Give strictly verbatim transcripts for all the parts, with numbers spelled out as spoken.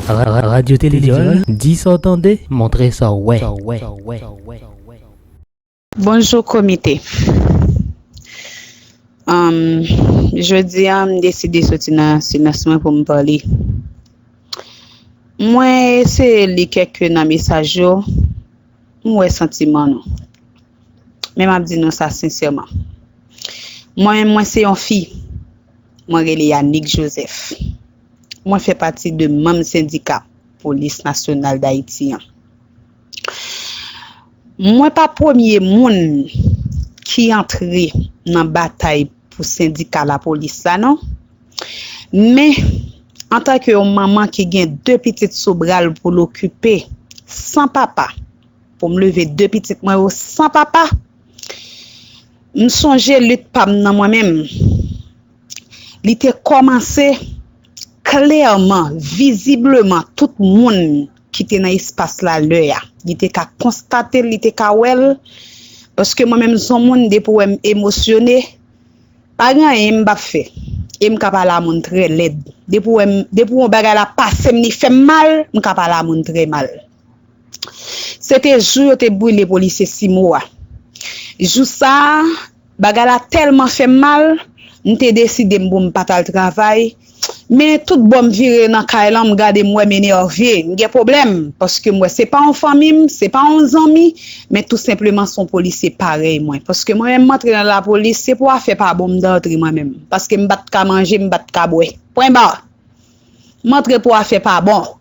Ra- Radyo Televizyon, di sa w tande, montre sa w wè. Bonjou komite. Um, jodi a, m deside soti nan silans mwen pou m pale. Mwen eseye li kèk nan mesaj yo, m wè santiman nou. Men m ap di nou sa sensèman. Mwen menm, mwen se yon fi. Mwen rele Yanick Joseph. Mwen fè pati de manm sendika Polis Nasyonal Dayiti an. Mwen pa premye moun ki antre nan batay pou sendika lapolis la, non. Men, antanke yon manman ki gen de pitit sou bra l pou l okipe, san papa, pou m leve de pitit mwen yo san papa, m sonje lit pa m nan mwen menm. Li te kòmanse klèman, vizibleman, tout moun ki te nan espas la lè a. Li te ka konstate l, li te ka wè l. Paske mwen menm, s on moun, depi w wè m emosyone, pa gen anyen m p ap fè. E m ka pale a moun trè lèd. Depi w wè m, depi yon bagay la pase m, li fè m mal, m ka pale a moun trè mal. Se te jou yo te brile polisye Simo a. Jou sa a, bagay la tèlman fè m mal, m te deside m pou m pa t al travay. Men tout bò m vire nan kay lan, m gade m wè m enève, m gen pwoblèm, paske m wè se pa yon fanmi m, se pa yon zanmi, men tou senpleman s on polisye parèy mwen. Paske mwen menm m antre nan lapolis, se pou afè pa bon m t antre mwen menm. Paske m pa t ka manje, m pa t ka bwè. Pwen ba. M antre pou afè pa bon.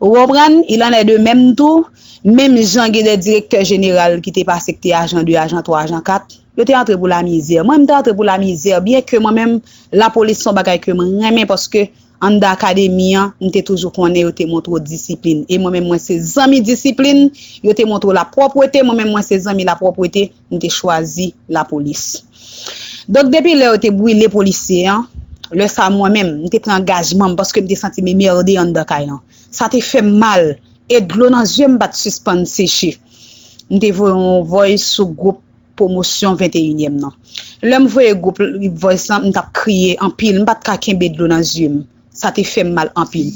Ou konprann? Il en est de même tou, menm jan gen de direktè jeneral ki te pase ki te ajan de, ajan twa, ajan kat, yo te antre pou lamizè. Mwen, m te antre pou lamizè, byen ke mwen menm, lapolis se yon bagay ke m renmen paske anndan akademi an, m te toujou konnen yo te montre w disiplin. E mwen menm, mwen se zanmi disiplin, yo te montre w lapwòpwete, mwen menm, mwen se zanmi lapwòpwete, m te chwazi lapolis. Donk, depi lè yo te brile polisye an, lè sa a mwen menm, m te pran angajman m paske m te santi m enmède anndan kay lan. Sa te fè m mal, e dlo nan zye m pa t sispann seche. M te voye yon voice sou gwoup pwomosyon venteyinyèm nan. Lè m voye gwoup voice lan, m t ap kriye anpil, m pa t ka kenbe dlo nan zye m. Sa te fè m mal anpil.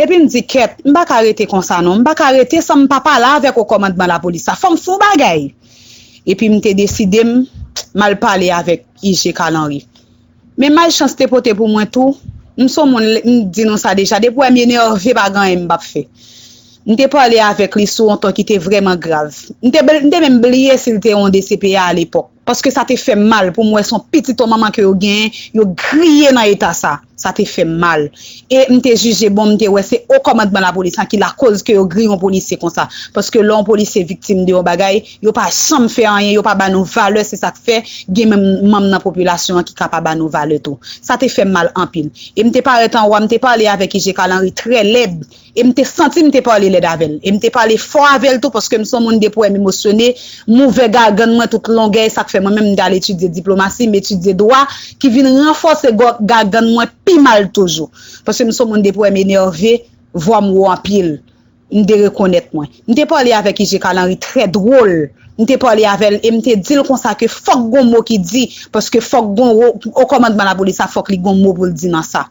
Epi m di, kèt, m pa ka rete konsa non, m pa ka rete san m pa pale avèk wo kòmandman lapolis la. Fò m fè yon bagay. Epi m te deside m, m al pale avèk I G Kalanri. Men malchans te pote pou mwen tou, m s on moun, m di nou sa deja, depi w wè m enève, pa gen anyen m p ap fè. M te pale avèk li sou yon ton ki te vrèman grav. M te, m te menm bliye si l te yon D C P A alepòk. Paske sa te fè m mal pou m wè s on pitit yon manman ke yo genyen, yo griye nan eta sa. Sa te fè m mal. E m te jije bon, m te wè se o kòmandman lapolis lan ki lakoz ke yo griye yon polisye konsa. Paske lè yon polisye viktim de yon bagay, yo pa janm fè anyen, yo pa ba nou valè, se sa k fè gen menm manm nan popilasyon an ki ka pa ba nou valè tou. Sa te fè m mal anpil. E m te parèt anwo a, m te pale avèk I G Kalanri trè lèd. E m te santi m te pale lèd avè l. E m te pale fò avè l tou, paske m s on moun depi w wè m emosyone, m ouvè gagann mwen tout longè, e sa k fè mwen menm m t al etidye diplomasi, m etidye dwa, ki vin ranfòse gagann mwen pi mal toujou. Paske m s on moun depi w wè m enève, vwa m wo anpil. M te rekonèt mwen. M te pale avèk I G Kalanri trè dwòl. M te pale avè l e m te di l konsa ke fòk gon mo ki di, paske fòk gon wo, o kòmandman lapolis la, fòk li gon mo pou l di nan sa.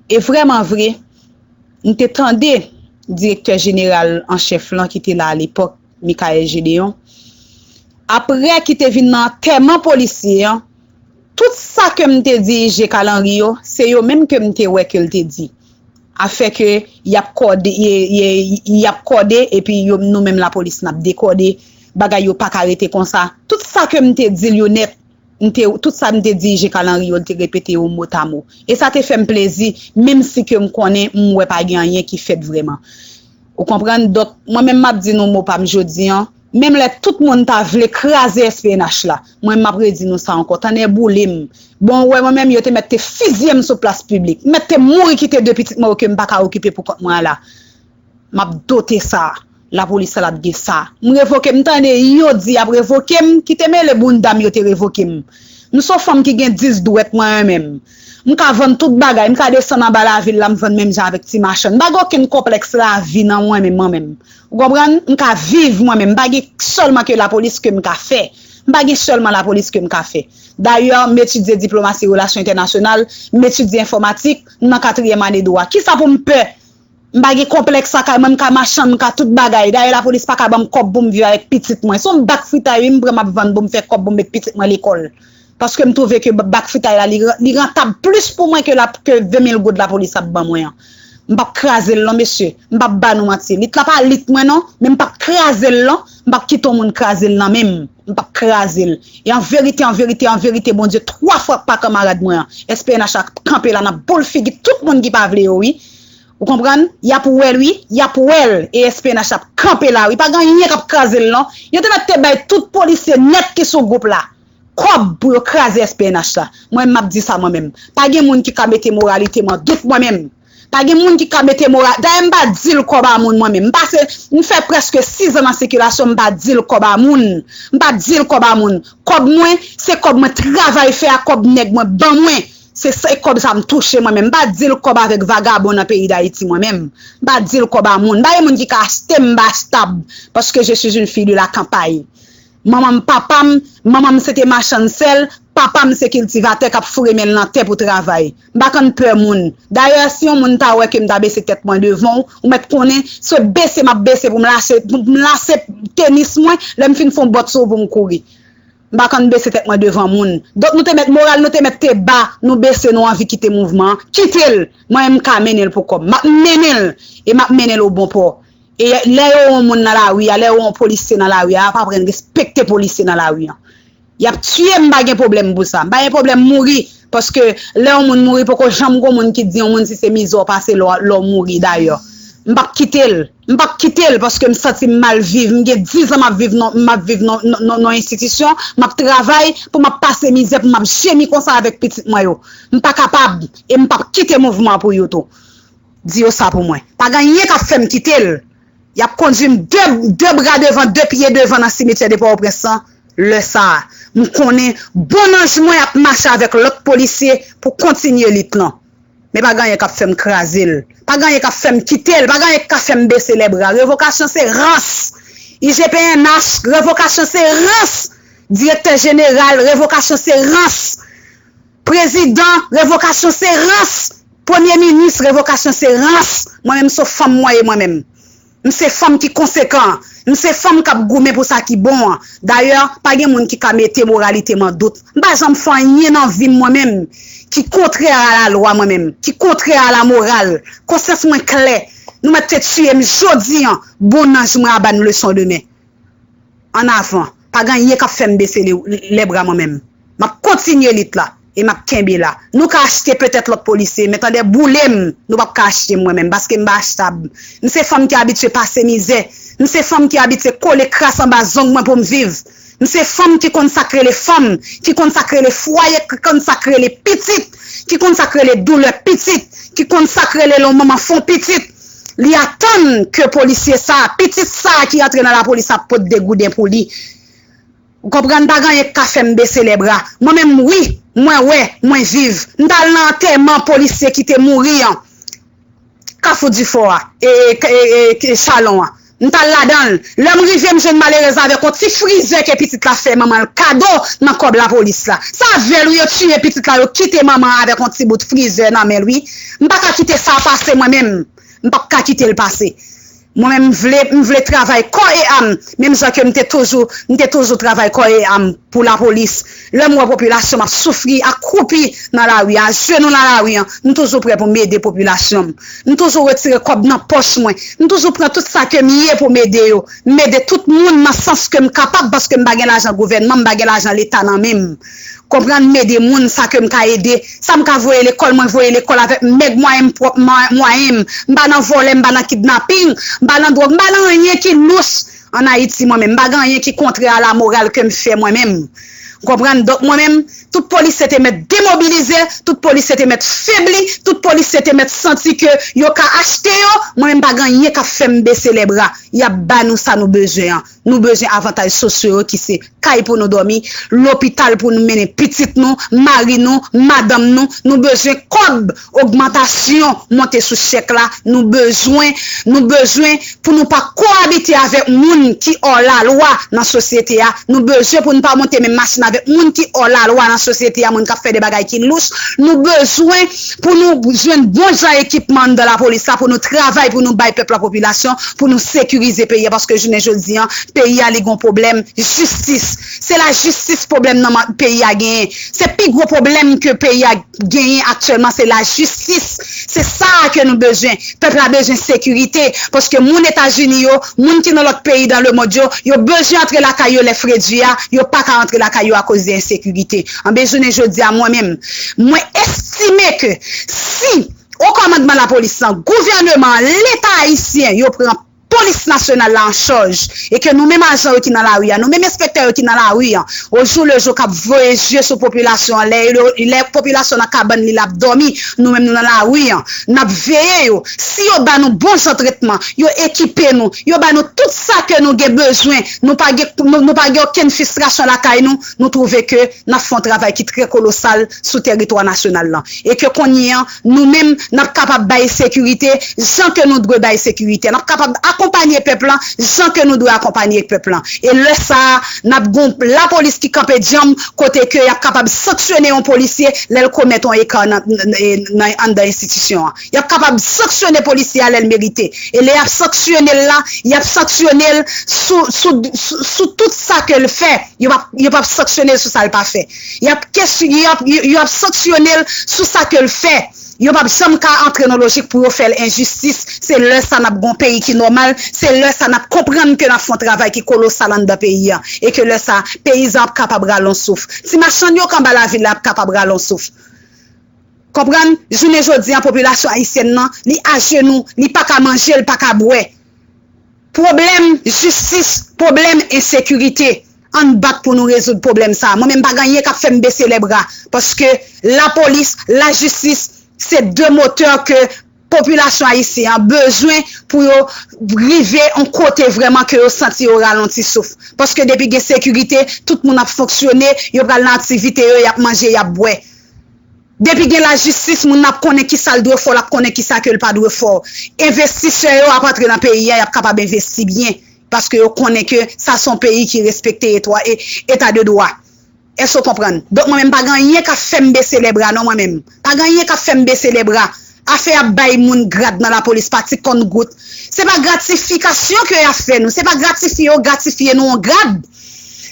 E vrèman vre, m te tande direktè jeneral an chèf lan ki te la alepòk, Michaël Gédéon, apre ki te vin nan antèman polisye an, tout sa ke m te di I G Kalanri yo, se yo menm ke m te wè ke l te di. Afè ke y ap kòde, y, y, y ap kòde, epi yo, nou menm lapolis n ap dekòde, bagay yo pa ka rete konsa. Tout sa ke m te di l yo nèt, m te, tout sa m te di I G Kalanri yo, l te repete yo motamo. E sa te fè m plezi, menm si ke m konnen m wè pa gen anyen ki fèt vrèman. Ou konprann? Donk, mwen menm m ap di nou mo pa m jodi an, menm lè tout moun ta vle kraze S P N H la, mwen m ap redi nou sa ankò, tonnè boule m. Bon, ou wè mwen menm, yo te mèt te fizye m sou plas piblik. M mèt te mouri kite de pitit mwen yo ke m pa ka okipe pou kont mwen an la. M ap dote sa. Lapolis la ap gen sa. M revoke, m tande yo di y ap revoke m, kite mele bounda m yo te revoke m. M s on fanm ki gen dis dwèt mwen menm. M ka vann tout bagay, m ka desann anba lavil la, m vann menm jan avèk ti machann. M pa gen okenn konplèks lavi nan mwen menm, mwen menm. Ou konprann? M ka viv mwen menm. M pa gen sèlman ke lapolis ke m ka fè. M pa gen sèlman lapolis ke m ka fè. Dayè, m etidye diplomasi relasyon entènasyonal, m etidye enfòmatik, m nan katriyèm ane dwa. Kisa pou m pè? M pa gen konplèks lakay mwen, m ka machann, m ka tout bagay. Dayè lapolis pa ka ban m kòb pou m viv avèk pitit mwen. Se yon bak fritay wi m pran m ap vann pou m fè kòb pou m met pitit mwen lekòl. Paske m twouve ke bak fritay la li, li rantab plis pou mwen ke, la, ke ven mil goud lapolis ap ban mwen an. M p ap kraze l non mesye. M p ap ba nou manti. Lit la pa lit mwen non, men m p ap kraze l non. M p ap kite yon moun kraze l nan men m. M p ap kraze l. E an verite, an verite, an verite, Bondye twa fwa pa kanmarad mwen an. S P N H la kanpe la nan boul figi tout moun ki pa vle yo wi. Ou konprann? Y ap wè l wi, y ap wè l. E S P N H ap kanpe la wi. Pa gen anyen k ap kraze l non. Yo te mèt te bay tout polisye nèt ki sou gwoup la kòb pou yo kraze S P N H la. Mwen menm m ap di sa mwen menm. Pa gen moun ki ka mete moralite m an dout mwen menm. Pa gen moun ki ka mete moral. Dayè m pa di l kòb a moun mwen menm. M pase, m fè prèske sis an nan sikilasyon, m pa di l kòb a moun. M pa di l kòb a moun. Kòb mwen, se kòb mwen travay fè a, kòb nèg mwen ban mwen. Se sa, e kòb sa m touche mwen menm. M pa di l kòb avèk vagabon nan peyi Dayiti mwen menm. M pa di l kòb a moun. M pa gen moun ki ka achte m, m pa achtab. Paske je suis une fille de la campagne. Manman m, papa m, manman m se te machann sèl, papa m se kiltivatè k ap foure men l nan tè pou travay. M pa konn pè moun. Dayè, si yon moun ta wè ke m ta bese tèt mwen devan w, ou mèt konnen, se bese m ap bese pou m lase, pou m lase tenis mwen, lè m fin fè yon bòt sou ou pou m kouri. M pa konn bese tèt mwen devan moun. Donk nou te mèt moral, nou te mèt te ba, nou bese, nou anvi kite mouvman an. Kite l! Mwen menm m ka mennen l pou kòb. M ap mennen l! E m ap mennen l o bon pò. E lè yo wè yon moun nan lari a, lè yo wè yon polisye nan lari a, y ap aprann respekte polisye nan lari an. Y ap tiye m, m pa gen pwoblèm pou sa. M pa gen pwoblèm mouri, paske lè yon moun mouri, poko janm gon moun ki di yon moun si se mizè w pase lè w, lè w mouri dayè. M p ap kite l. M p ap kite l paske m santi m mal viv. M gen diz an m ap viv nan, m ap viv nan, nan, nan, nan enstitisyon, m ap travay pou m ap pase mizè, pou m ap jemi konsa avèk pitit mwen yo. M pa kapab e m p ap kite mouvman an pou yo tou. Di yo sa pou mwen. Pa gen anyen k ap fè m kite l. Y ap kondui m de, de bra devan, de pye devan nan simetyè de Pòtoprens lan. Lè sa a, m konnen bon nanj mwen ap mache avèk lòt polisye pou kontinye lit lan. Men pa gen anyen k ap fè m kraze l. Pa gen anyen k ap fè m kite l. Pa gen anyen k ka fè m bese lèbra. Revokasyon se rans. I G P N H, revokasyon se rans. Direktè jeneral, revokasyon se rans. Prezidan, revokasyon se rans. Premye minis, revokasyon se rans. Mwen menm se yon fanm mwen ye mwen menm. M se fanm ki konsekan. M se fanm k ap goumen pou sa ki bon an. Dayè, pa gen moun ki ka mete moralite m an dout. M pa janm fè anyen nan vi m mwen menm ki kontrè a lalwa mwen menm, ki kontrè a lamoral. Konsyans mwen klè. Nou mèt te tiye m jodi an, bon nanj mwen ap ba n leson demen. Ann avan. Pa gen anyen k ap fè m bese lèbra mwen menm. M ap kontinye lit la e m ap kenbe la. Nou ka achte petèt lòt polisye, men tande boule m, nou p ap ka achte m mwen menm, paske m pa achtab. M se fanm ki abitye pase mizè. M se fanm ki abitye kole kras anba zong mwen pou m viv. M se fanm ki konn sa k rele fanm, ki konn sa k rele fwaye, ki konn sa k rele pitit, ki konn sa k rele doulè pitit, ki konn sa k rele lè yon manman fè yon pitit. Li atann ke polisye sa a, pitit sa a ki rantre nan lapolis ap pot de gouden pou li. Ou konprann, pa gen anyen k ka fè m bese lèbra. Mwen menm, wi, mwen wè, mwen viv. M t al nan antèman polisye ki te mouri an, Kafou Difò a, e, e, e, e, e Chalon an. M t al ladan l. Lè m rive, m jwenn malerèz la avèk yon ti frizè ke pitit la fè manman l kado nan kòb lapolis la. Se avè l, wi, yo tiye pitit la, yo kite manman an avèk yon ti bout frizè nan men l, wi. M pa ka kite sa pase mwen menm. M p ap ka kite l pase. Mwen menm, m vle, m vle travay kò e am, menm jan ke m te toujou, m te toujou travay kò e am pou lapolis. Lè m wè popilasyon m ap soufri, akroupi nan lari a, ajenou nan lari an, m toujou prè pou m ede popilasyon m. M toujou retire kòb nan pòch mwen. M toujou pran tout sa ke m ye pou m ede yo. M ede tout moun nan sans ke m kapab, paske m pa gen lajan gouvènman, m pa gen lajan leta nan men m. Konprann, m ede moun sa ke m ka ede. Sa m ka voye lekòl, mwen voye lekòl avèk mèg mwayen m, pwòp mwa-, mwayen m. M pa nan vòlè, m pa nan kidnaping, m pa nan dwòg, m pa nan anyen ki lous ann Ayiti mwen menm. M pa gen anyen ki kontrè a lamoral ke m fè mwen menm. Konprann? Donk mwen menm, tout polisye te mèt demobilize, tout polisye te mèt febli, tout polisye te mèt santi ke yo ka achte yo. Mwen menm pa gen anyen k ap fè m bese lèbra. Y ap ba nou sa nou bezwen an. Nou bezwen avantaj sosyo yo ki se kay pou nou dòmi, lopital pou nou mennen pitit nou, mari nou, madanm nou. Nou bezwen kòb, ogmantasyon, monte sou chèk la. Nou bezwen, nou bezwen pou nou pa koabite avèk moun ki òlalwa nan sosyete a. Nou bezwen pou nou pa monte menm machin avèk moun ki hors la loi nan sosyete a, moun k ap fè de bagay ki louch. Nou bezwen pou nou jwenn bon jan ekipman anndan lapolis la, pou nou travay, pou nou bay pèp la, popilasyon, pou nou sekirize peyi a, paske jounen jodi a, peyi a li gon pwoblèm jistis. Se lajistis pwoblèm nan ma- peyi a genyen. Se pi gwo pwoblèm ke peyi a genyen aktyèlman, se lajistis. Se sa a ke nou bezwen. Pèp la bezwen sekirite, paske moun Etazini yo, moun ki nan lòt peyi dans le monde yo, yo bezwen antre lakay yo lè fredi a, yo pa ka antre lakay yo akoz de ensekirite. Anben jounen jodi a, mwen menm, mwen estime ke si o kòmandman lapolis lan, gouvèneman an, Leta ayisyen, yo pran polis nasyonal la an chaj, e ke nou menm ajan yo ki nan lari a, nou menm enspektè yo ki nan lari a, o jou le jou k ap voye je sou popilasyon an, lè, lè popilasyon nan kabann li l ap dòmi, nou menm nou nan lari a, n ap veye yo. Si yo ba nou bon jan tretman, yo ekipe nou, yo ba nou tout sa ke nou gen bezwen, nou pa gen, nou, nou pa gen okenn fristrasyon lakay nou, nou twouve ke n ap fè yon travay ki trè kolosal sou tèritwa nasyonal lan. E ke kounye a, nou menm, n ap kapab bay sekirite jan ke nou dwe bay sekirite. N ap kapab akonpanye pèp lan jan ke nou dwe akonpanye pèp lan. E lè sa a, n ap gon lapolis ki kanpe djanm kote ke y ap kapab sanksyone yon polisye lè l komèt yon eka nan, nan, nan, anndan enstitisyon an. Y ap kapab sanksyone polisye a lè l merite. E lè y ap sanksyone l la, y ap sanksyone l sou, sou, sou, sou tout sa ke l fè. Yo p ap, yo p ap sanksyone l sou sa l pa fè. Y ap kes-, y ap, yo, yo ap sanksyone l sou sa ke l fè. Yo p ap janm ka antre nan lojik pou yo fè l enjistis. Se lè sa n ap gon peyi ki nòmal. Se lè sa n ap konprann ke n ap fè yon travay ki kolosal anndan peyi a. E ke lè sa, peyizan ap kapab rale yon souf. Ti machann yo k anba lavil la ap kapab rale yon souf. Konprann? Jounen jodi a, popilasyon ayisyèn nan, li ajenou, li pa ka manje, li pa ka bwè. Pwoblèm jistis, pwoblèm ensekirite. Ann bat pou nou rezoud pwoblèm sa a. Mwen menm pa gen anyen k ap fè m bese lè bra. Paske lapolis, lajistis, se de motè ke popilasyon ayisyen an bezwen pou yo rive yon kote vrèman ke yo santi yo rale yon ti souf. Paske depi gen sekirite, tout moun ap fonksyone, yo pral nan aktivite yo, y ap manje, y ap bwè. Depi gen lajistis, moun nan ap konnen kisa l dwe fè w, l ap konnen kisa ke l pa dwe fè w. Envestisè yo ap antre nan peyi a, y ap kapab envesti byen, paske yo konnen ke sa se yon peyi ki respekte etwa-, e-, eta de dwa. Èske w konprann? Donk, mwen menm, pa gen anyen k ap fè m bese lè bra, non, mwen menm. Pa gen anyen k ap fè m bese lè bra. Afè ap bay moun grad nan lapolis pa ti konn gout. Se pa gratifikasyon ke y ap fè nou. Se pa gratifye yo gratifye nou yon grad.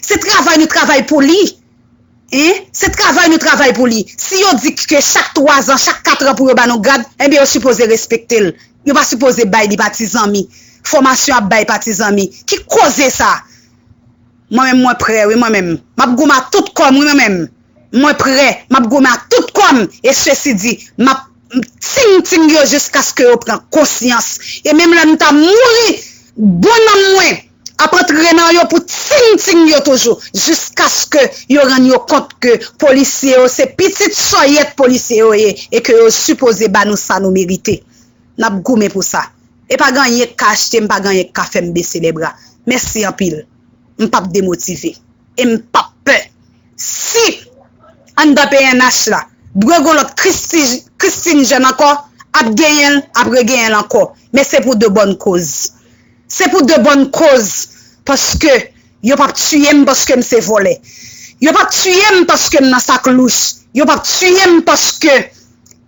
Se travay nou travay pou li. Hein? Se travay nou travay pou li. Si yo di ke chak twa zan, chak kat an pou yo ba nou grad, enben yo sipoze respekte l. Yo pa sipoze bay li pa ti zanmi. Fòmasyon ap bay pa ti zanmi. Ki koze sa? Mwen menm, mwen prè, wi, mwen menm. M ap goumen ak tout kò m, wi, mwen menm. Mwen prè, m ap goumen ak tout kò m. E sesi di, m ap ting-ting yo jiskaske yo pran konsyans. E menm lè m ta mouri, bon nanm mwen ap antre nan yo pou ting-ting yo toujou, jiskaske yo rann yo kont ke polisye yo se pitit sòyèt polisye yo ye, e ke yo sipoze ba nou sa nou merite. N ap goumen pou sa. E pa gen anyen k ka achte m, pa gen anyen k ka fè m bese lè bra. Mèsi anpil. M p ap demotive. E m p ap pè. Si anndan P N H la, dwe gen lòt Christi-, Christine Jeune ankò, ap genyen l, ap regenyen l ankò. Men se pou de bòn koz. Se pou de bòn koz. Paske yo p ap tiye m paske m se vòlè. Yo p ap tiye m paske m nan sak louch. Yo p ap tiye m paske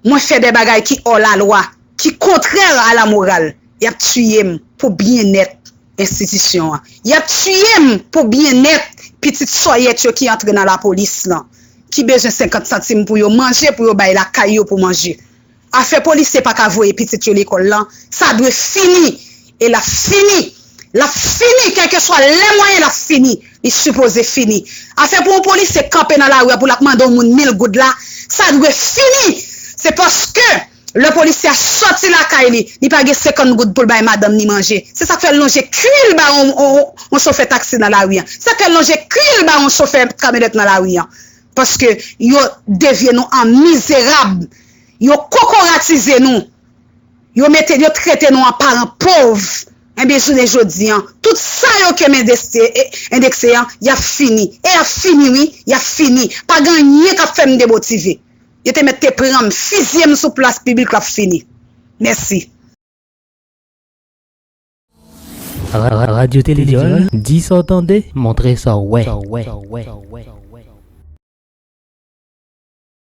mwen fè de bagay ki hors la loi, ki kontrè a la moral. Y ap tiye m pou byennèt enstitisyon an. Y ap tiye m pou byennèt pitit sòyèt yo ki antre nan lapolis lan, ki bezwen senkant santim pou yo manje, pou yo bay lakay yo pou manje. Afè polisye pa ka voye pitit yo lekòl lan, sa dwe fini. E l ap fini. L ap fini, kèlkeswa lè mwayen l ap fini. Li sipoze fini. Afè pou yon polisye kanpe nan lari a pou l ap mande yon moun mil goud la, sa dwe fini. Se paske lè polisye a sòti lakay li, li pa gen senkant goud pou l bay madanm ni manje. Se sa k fè l lonje kwi l ba yon, yon, yon chofè taksi nan lari a. Se sa k fè l lonje kwi l ba yon chofè kamyonèt nan lari a. Paske yo devye nou an mizerab. Yo kokoratize nou. Yo mete, yo trete nou an paran pòv. Enben, jounen jodi an, tout sa yo ke m endekse, e, endekse an, y ap fini. E y ap fini, wi, y ap fini. Pa gen anyen k ap fè m demotive. Yo te mèt te pran m, fizye m sou plas piblik, l ap fini. Mèsi. Ra-, ra-, Radyo Televizyon, di sa w tande, montre sa w wè.